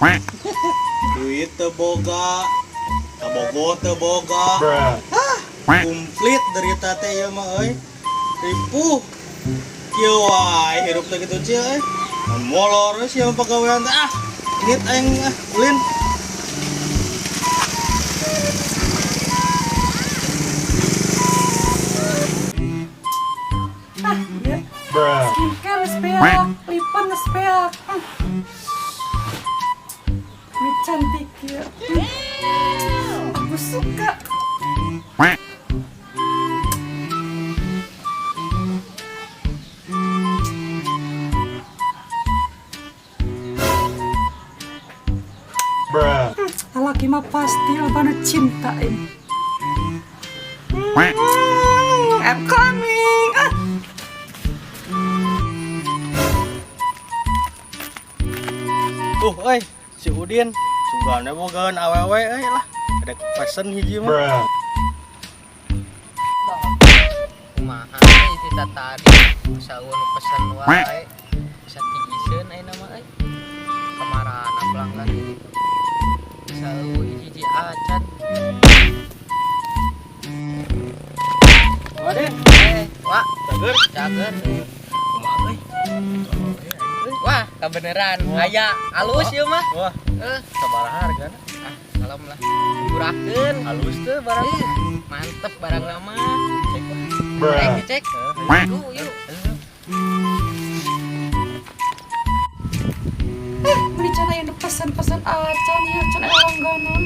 Duit teu boga, kabogoh teu boga. Hah, komplit derita teh ieu mah euy. Ripuh. Kieu wae hirup teh kitu cia euy. Molor we sia pagawean teh ah. Init aing ah, ulin. Ah, iya. Skincare geus beak, lipen geus beak. Ini cantik ya. Aku suka. Laki mah pasti lebana cinta ini. I'm coming. Ah. Tuh euy, si Udin sugana bogaan awewe euy lah. Ada pesen hiji mah. Kumaha euy kita tadi saun pesen wae bisa tigiseun ayeuna mah euy. Kamarana pelanggan bisa hiji acan. Udin, Eh, wah, cager. Cager. Kumaha euy? Wah, kebeneran. Aya alus ieu mah. Wah, Eh, sabaraha hargana? Ah, salam lah. Murahkeun. Halus teu barang. Ih, mantep barang mah. Cek lah. Cek, cek. Eh, Yuk, yuk. Eh, beli cana yang pesan-pesan acan ya, can aya langganan.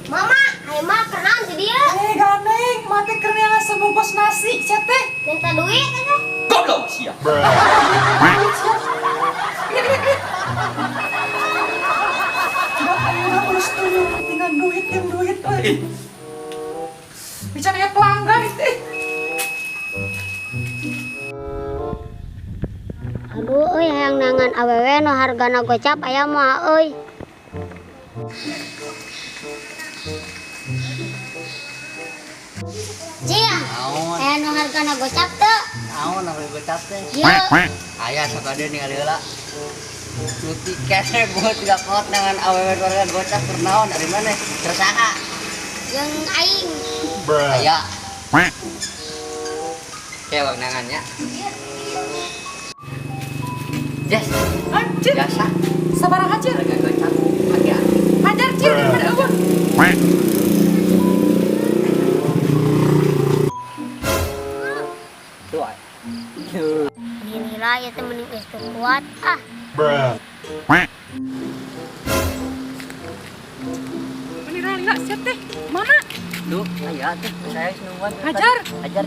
Mama, ayo mah kenal si dia. Eh, gandeng, mati kerja sebungkus nasi, sia teh. Minta duit aja. Goblok sia. Duit sia. Iya, iya, iya. Enggak, ayo urus dulu, tinggal duit, yang duit, euy. Bicara ya pelanggan itu. Eh. Aduh, euy hayang neangan awewe nu hargana gocap aya moal euy. Cia, Naon? Aya nu hargana gocap teu? Naon anu gocap teh? Ieu. Aya sok ade ningali heula. Cuti kene buat tiga kot dengan awewe keluarga gocap keur naon dari mana? Keur saha? Jeung aing. Aya. Kayak nangannya. Jas, Anjir, jasa sabaraha cir? harga gocap pakai Hajar cir, daripada eueuh. Tuh. Ay. Gini lah ya teh mending geus teu kuat ah. Meni lila sia teh. Mana? Duh, aya tuh saya geus nungguan. Hajar. Hajar.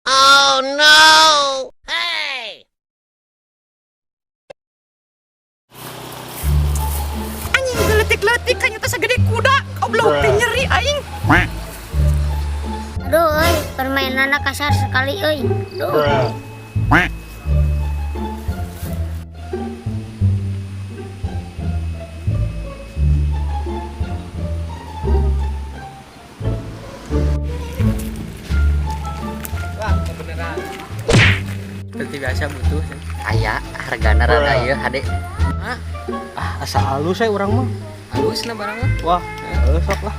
Oh no. Hey. Anjing geletik-letik kayaknya teh segede kuda. Goblok teh nyeri aing. Aduh euy, permainanna kasar sekali euy. Duh. Wah, kebeneran. Seperti biasa butuh. Aya hargana rada ieu hade. Hah? Ah, asa halus saya urang mah. Halus na barang mah. Wah, heuh sok lah.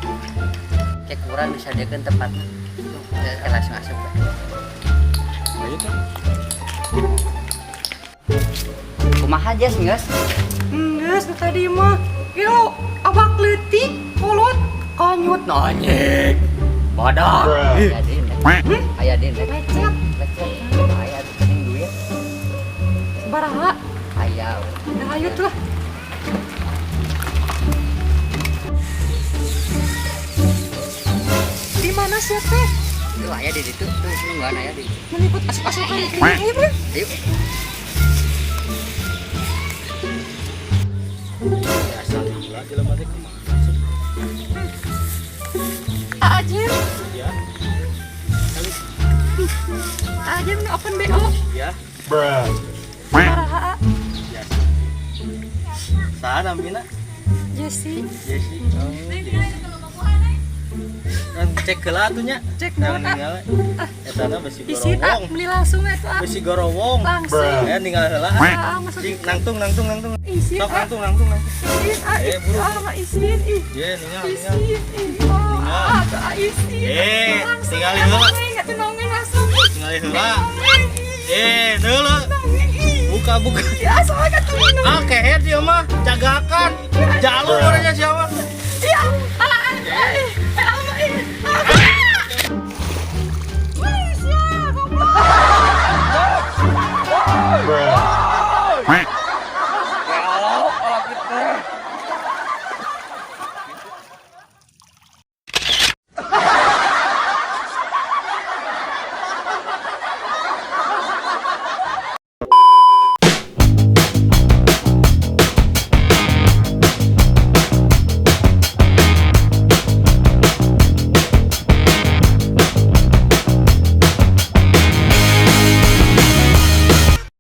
Cek kurang disadiakeun tempatna. Tuh, kita langsung asup. Ayo teh. Kumaha jas geus? Geus nu tadi mah. Gelo, awak leutik, kolot, kanyut nanyek. Bodoh. Aya deui. Aya deui. Lecet, Lecet. Aya penting duit. sabaraha? Aya. Nah, ayo tuh lah. Di mana sih teh? Tuh aya di ditu, tuh nungguan aya di. Meliput asup-asup kali ini, bro. Ayo. Asal gila jelema teh kumaha sih? Ajim, Ya, Ajim nu open BO. ya. Sabaraha? Biasa. Saha namina? Jesse. Jesse. Oh, Jesse. Kan cek heula atuh nya. Cek Jangan naon, ah. ninggal. Eta na besi Isin ah, gorowong. beli langsung atuh ah. Besi gorowong. Langsung. Eh ninggal heula. Ah, masuk. Cing, nangtung nangtung nangtung. Isin Sok ah, nangtung nangtung nangtung. isin ah, Eh, buru. ah, mah isin ih. Ye, ninggal ninggal. Isin ih. Oh, ah, tuh, ah, isin. Eh, Langsung, tinggalin ah, heula. nongeng, atuh nongeng langsung. Ih, Tinggal heula. nongeng, ih. Eh, heula. Nongeng, ih. Buka buka. Ya, soalnya tuh nongeng. Ah, kehed dia mah, cagakan. Jalur orangnya siapa? Ya, ah, ah, eh.